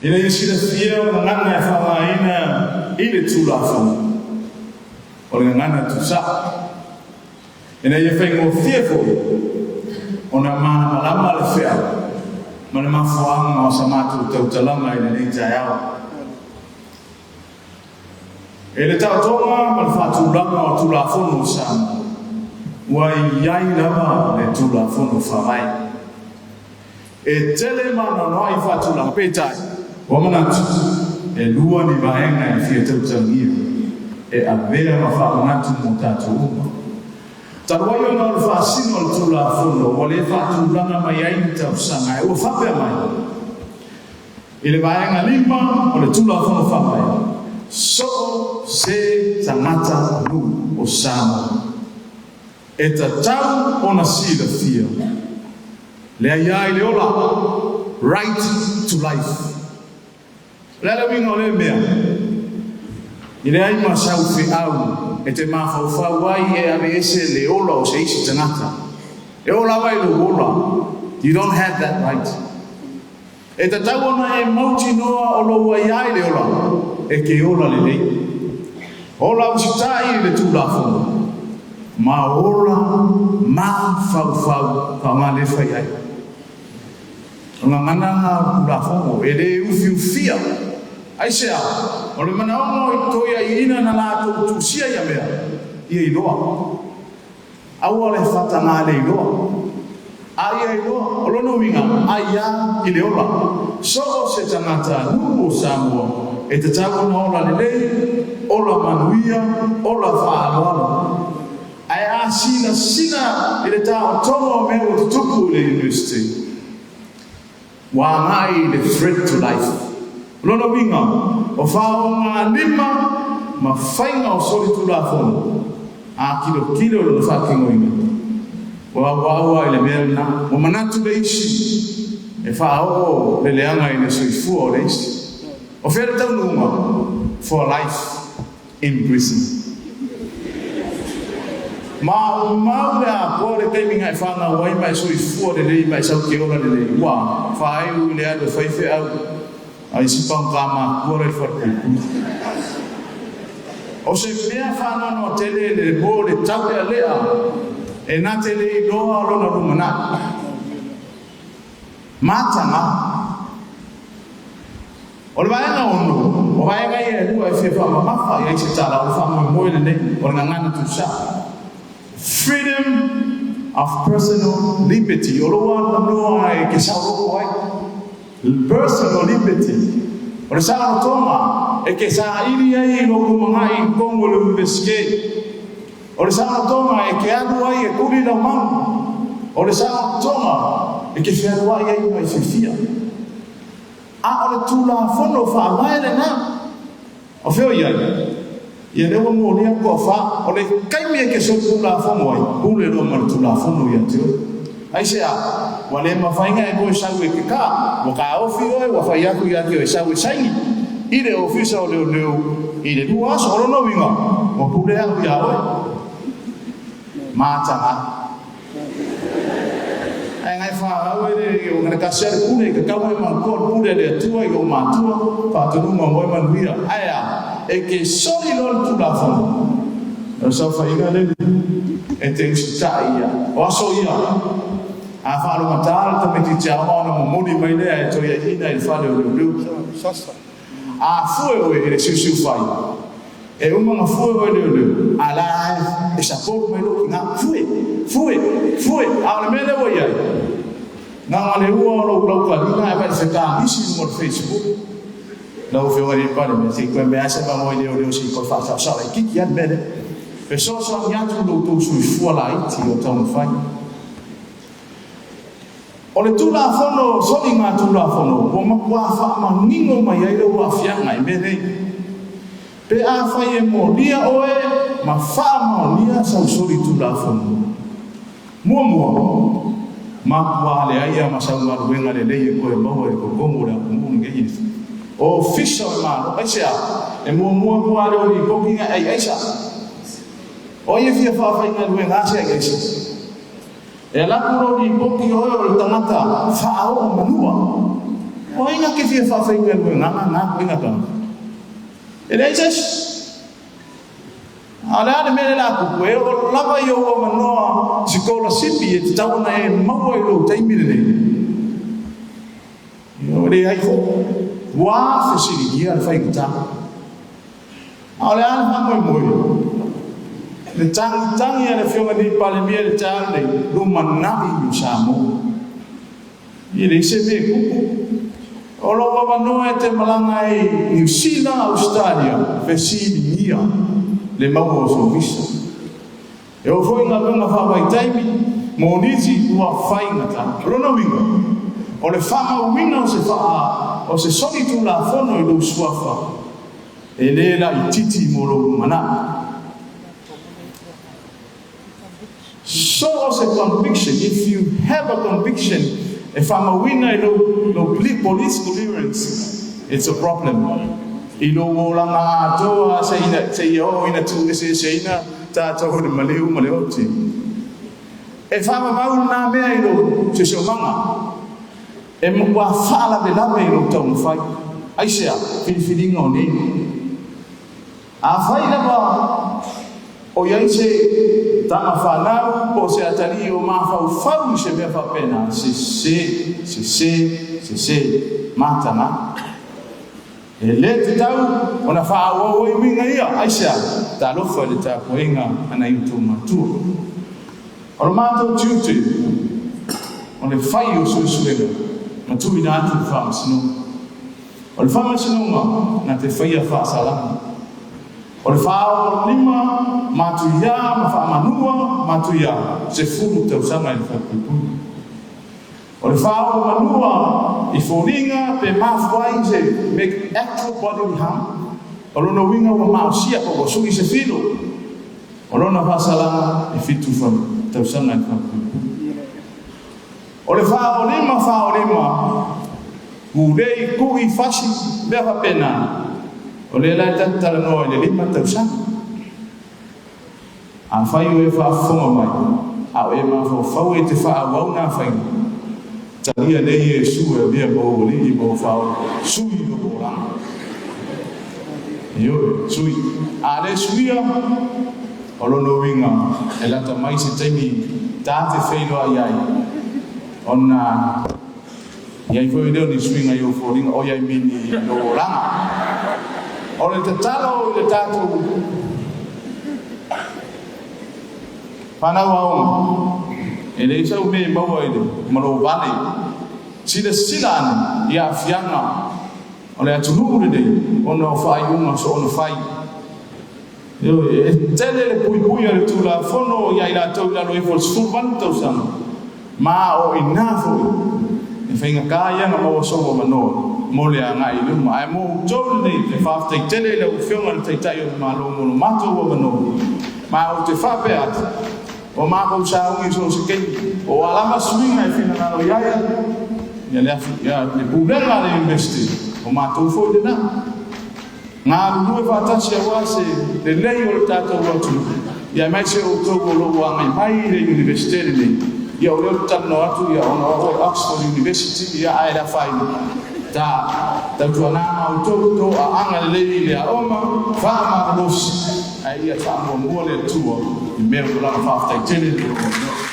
Ina ia silafia o le gagana e faaaogaina i le Tulafono, o le gagana tuusao, ina ia faigofie foi ona malamalama le feau ma le mafuaaga o sa matou tautalaga i lenei taeao. E le taotoga ma le faatulaga o Tulafono o Samoa, ua i ai lava le Tulafono Faavae. E tele ma anoanoai faatulaga, peitai, ua manatu e lua ni vaega e fia tautalagia e avea ma faamanatu mo tatou uma. Talu ai ona o le faasino o le Tulafono ua le faatulaga mai ai ni tausaga ae ua faapea mai i le vaega 5 o le Tulafono Faavae, So o se tagata nuu o Samoa e tatau ona silafia le aia i le ola, right to life. O le a le uiga o lea mea? E leai ma sau feau e te mafaufau ai e aveese le ola o se isi tagata. E oo lava i lou ola, you don't have that right. E tatau ona e mautinoa o lou aiā i le ola, e ke ola lelei. Ola usitai i le Tulafono, ma ola mafaufau faaaoga le fai ai. O gagana na o le Tulafono, e le ufiufia. Aisea? O le manaoga o i toeaiina na latou tusia ia mea, ia iloa. Aua le fataga le iloa. A ia iloa, o lona uiga, aiā i le ola. So o se tagata nuu o Samoa e tatau ona ola lelei, ola manuia, ola faaaloalo. Ae a sinasina i le taotoga o mea ua tutupu i le University, ua agai i le threat to life. O lona uiga, o faaaogalima ma faiga o solitulafono a kilokilo lona faatinoina. Ua auaua i le mea lena, ua manatu le isi e faaoo le leaga i le soifua o le isi. O fea le taunuuga? For life in prison. Maumau le apoa le taimi na e fanau ai ma e soifua lelei ma e sau ke ola lelei, ua faaiu i le alu e fai feau a isi pagota matutua la i le falepuipui. O se mea faanoanoa tele le mo le taulealea e na te le iloa lona lumanai. Mataga. O le vaega ono, o vaega ia e lua e fia faamamafa i ai se tala o le faamoemoe lenei o le gagana tuusao. Freedom of personal liberty, o lou avanoa e ke saoloko ai. Personal liberty, o le saolotoga e ke saili ai i lou lumanai i totonu o le Univesite. O le saolotoga e ke alu ai e tuli lau manu. O le saolotoga e ke fealuai ai ma e fiafia. A o le Tulafono Faavae lena. O fea o i ai? Ia lea ua molia le toafa. O le taimi e te solitulafono ai, pule loa ma le Tulafono ia te oe. Aisea? Ua le mafai ona e toe sau e te ka. Ua taofi oe, ua fai atu ia te oe, sau e saini i le Ofisa o Leoleo i le 2 aso. O lona uiga, ua pule au iā oe. Mataga. Ae ngai whaau e le o ngana kasi ale pule ka kau e matua le pule le atua i o matua whaatunuga o moe manuia. Ae a, e ke soli loa le Tulafono. O le saofaiga lele e te usitai ia. O aso ia, a faalogata le tamaitiiti aoga ona momoli mai lea e toeaiina i le fale o leoleo. A fue oe i le siusiufai, e uma na fue oe leoleo, a la e support mai lou tina, fue, fue, fue, a o le mea lea ua i ai, na ona le ua o lou laukalina ae vaai fekanisi i luga o le Facebook. Lau Afioga i le Palemia, se i toe mea se avanoa i leoleo se i toe faasaosao laitiiti lava le mea lea. Fesoasoani atu lo outou soifua laiti o taumafai. O le Tulafono Soligatulafono ua matua faamanino mai ai lou aafiaga i mea nei. Pe afai e molia oe ma faamaonia sau solitulafono, muamua, matua leai a ma sau galuega lelei e toe maua i totonu o le atunuu lenei i Ofisa o le Malo. Aisea? E muamua atu lava lea o lipoti na e ai aisa. O ai e fia faafaigaluega ase ai aisa? E alu atu lou lipoti oe o le tagata faaoo manua. O ai na te fia faafaigaluegaga na ituaiga tagata? E leai se isi. A o le a le mea lea o le a tupu? E oo lava i ou avanoa sikolasipi e tatau ona e maua i lou taimi lenei. E leai foi. Ua fesiligia le faigata. A o le a le faamoemoe? Le tagitagi a le Afioga i le Palemia i le taeao lenei, lumanai o Samoa. E leai se mea e tupu. O lou avanoa e te malaga ai i Niu Sila, Ausetalia, fesiligia le maua o sou visa. E oo foi i galuega faavaitaimi mo nisi ua faigata. O lona uiga, o le faamauina o se faa o se solitulafono i lou suafa, e le laitiiti mo lou lumanai. So o se conviction, if you have a conviction, e faamauina i lou police clearance, it's a problem. I lou olaga atoa seia oo ina tuueseeseina tatou i le maliu ma le oti. E faavavau lena mea i lou siosiomaga. E matua faalavelave i lou taumafai. Aisea? Filifiliga o nei. Afai lava o i ai se tama fanau po o se atalii o mafaufau i se mea faapena, sese, sese, sese, mataga. E le tatau ona faaauau ai uiga ia. Aisea? Talofa i le tapuaiga a nai outou matua. O le matou tiute, o le fai o suesuega ma tuuina atu i le Faamasinoga. O le Faamasinoga na te faia faasalaga. O le 45 matuia ma faamanua matuia 10 tausaga i le falepuipui. O le 46 i foliga pe mafua ai se make actual bodily harm, o lona uiga ua maosia po ua sui se filo. O lona faasalaga e 7 tausaga i le falepuipui. O le 45 45, pulei, ku'i, fasi, mea faapena, o lea la e ta te talanoa i le 5 tausaga. Afai o e faafofoga mai, a o e mafaufau e te faaauau nā faiga, talia nei Iesu e avea ma ou Alii ma ou Faaola, sui lou olaga. Ioe, sui. A le suia, o lona uiga, e lata mai se taimi ta te feiloai ai, ona i ai foi lea o ni suiga i ou foliga, oi ai mini i lou olaga. O le tatalo i le tatou fanau aoga, e leai sau mea e maua i le ma lou vale, silasila ane i aafiaga o le atunuu lenei ona o faaiuga soona fai. Ioe, e tele le puipui a le Tulafono ia i latou i lalo ifo o le 18 tausaga, ma o i ina foi e faigata ia ona maua sou avanoa mo le agai i luma. Ae mo outou lenei, e faafetai tele i lau Afioga i le Taitai o le Malo mo lo matou avanoa, ma ou te faapea atu, o matou sauni so o se taimi, o a lava suiga e finagalo i ai ia le Pulega a le Iunivesite, o matou foi lena. Galulue faatasi aua se lelei o le tatou atunuu, ia aemaise outou o lo o agai mai i le Iunivesite lenei. Ia o lea ou te talanoa atu ia ona o au o le Oxford University, ia ae le afaina. Ta tautuana ma outou toaaga lelei i le aoga, faamalolosi, ae ia faamuamua le Atua i mea o tulaga. Faafetai tele mo lou avanoa.